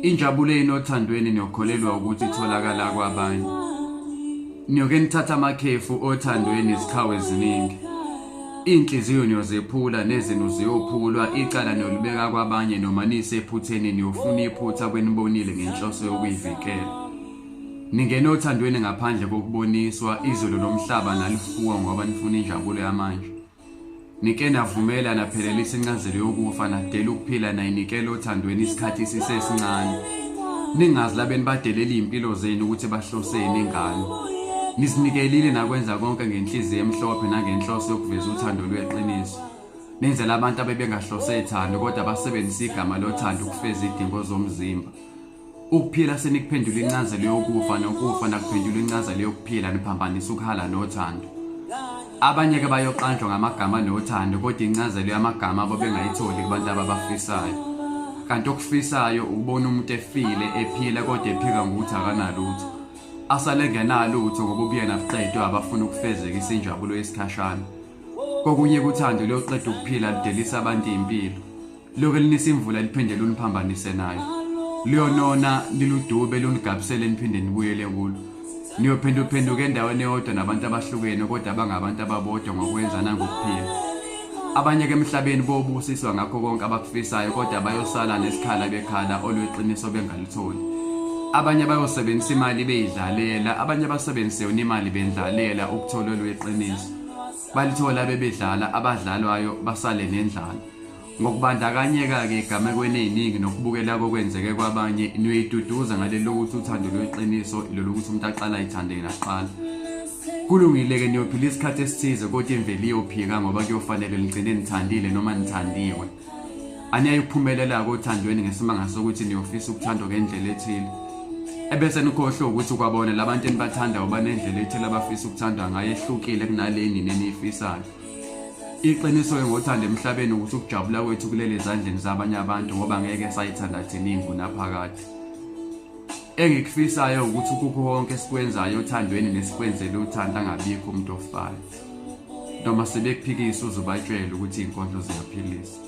Injabulo yenu othandweni niyokholelwa ukuthi itholakala kwabanye. Niyoke nithatha amakhefu othandweni izikhawu eziningi. Iy'nhliziyo niyozephula nezinu ziyophulwa, icala niyolibeka kwabanye noma nisephutheni niyofuna iphutha kwenibonile ngenhloso yokuyivikela. Ningena othandweni ngaphandle kokuboniswa, izulu nomhlaba nalifuwa ngoba nifuna injabulo yamanje. Nike navumela naphelelisa incazelo yokufa nadela ukuphila nayinikela othandweni isikhathi sisesincane. Ningazi labeni badelela izimpilo zenu ukuthi bahloseni ingane. Nizinikelile nakwenza konke ngenhliziyo emhlophe nangenhloso yokuveza uthando lweqiniso. Nenzela abantu abebengahlose thando kodwa basebenzisa igama lothando ukufeza idingo zomzimba. Ukuphila senikuphendula incazelo yokufa nokufa nakuphendula incazelo yokuphila niphambanisa ukuhala nothando. Abanye ke bayoqanjwa ngamagama nothando kodwa incazelo yamagama abo bengayitholi kubantu ababafisayo. Kanti okufisayo ukubona umuntu efile ephila kodwa ephika ngokuthi akanalutho. Asale engenalutho ngoba ubuyena buqedwe abafuna ukufezekisa injabulo yesikhashana. Kokunye kuthando luyoqeda ukuphila ludelisa abantu impilo. Loke linisa imvula liphinde luniphambanise nayo. Luyonona liludube lunigabisele niphinde nibuyele kulo. Niyophenduphenduka endaweni eyodwa nabantu abahlukene kodwa abangabantu ababodwa ngokwenza nangokuphila. Abanye ke emhlabeni bobusiswa ngakho konke abakufisayo kodwa bayosala nesikhala bekhala olweqiniso bengalutholi. Abanye bayosebenzisa imali beyidlalela, abanye basebenzise yona imali bendlalela ukuthola olweqiniso. Balithola bebedlala abadlalwayo basale nendlala. Ngokubandakanyeka-ke egamekweni ey'ningi nokubukela kokwenzeke kwabanye niyoyiduduza ngaleli lokuthi uthando lweqiniso lolokuthi umuntu aqala ayithande yena kuqala. Kulungile-ke niyophila isikhathi esithize kodwa imvelo iyophika ngoba kuyofanele nigcine nithandile noma nithandiwe. Aniyaye ukuphumelela-ke othandweni ngesimanga sokuthi niyofisa ukuthandwa ngendlela ethile. Ebese nikhohlwe ukuthi kwabona labantu enibathandayo banendlela ethile abafisa ukuthandwa ngayo ehlukile kunale nina eniyifisayo. Iqiniso ngothando emhlabeni ukuthi ukujabula kwethu kulele ezandleni zabanye abantu ngoba ngeke sayithanda thina ingunaphakade. Engikufisayo ukuthi kukho konke esikwenzayo othandweni nesikwenzele uthando angabikho umuntu ofayo. Noma sebekuphikisa uzobatshela ukuthi iy'nkondlo ziyaphilisa.